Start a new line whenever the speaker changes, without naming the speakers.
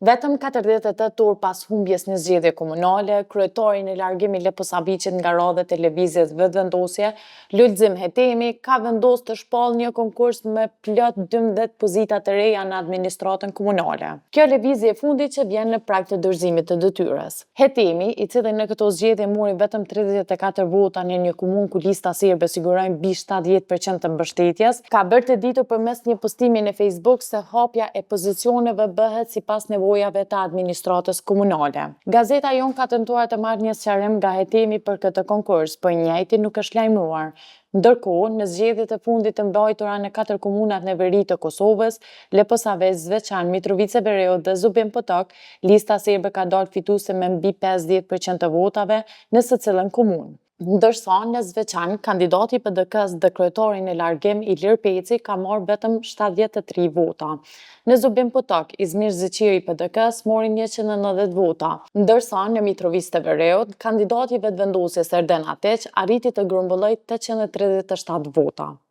Vetëm 48 orë pas humbjes në zgjedhje komunale, kryetari në largim i Leposaviqit nga radhët e Lëvizjes Vetëvendosje, Lulzim Hetemi, ka vendosur të shpallë një konkurs me plot 12 pozita të reja në administratën komunale. Kjo lëvizje e fundit që vjen në prag të dorëzimit të detyrës. Hetemi, i cili në këto zgjedhje mori vetëm 34 vota në një komunë ku Lista Serbe siguroi mbi 70% të mbështetjes, ka bërë të ditur përmes një postimi në Facebook se hapja e pozicioneve bëhet sipas nevojave të administratës komunale. Gazeta jonë ka tentuar të marrë një sqarim nga Hetemi për këtë konkurs, por i njëjti nuk është lajmëruar. Ndërkohë, në zgjedhjet e fundit të mbajtura në katër komunat në veri të Kosovës, Leposaviq, Zveçan, Mitrovicë e Veriut dhe Zubin Potok, Lista Serbe ka dalë fituese me mbi 50% të votave në secilën komunë. Ndërsa, në Zveçan, kandidati i PDK-së dhe kryetari në largim, Ilir Peci, ka marrë vetëm 73 vota. Në Zubin Potok, Izmir Zeqiri i PDK-së mori 190 vota. Ndërsa, në Mitrovicë të Veriut, kandidati i Vetëvendosjes Erden Atiq arriti të grumbullojë 837 vota.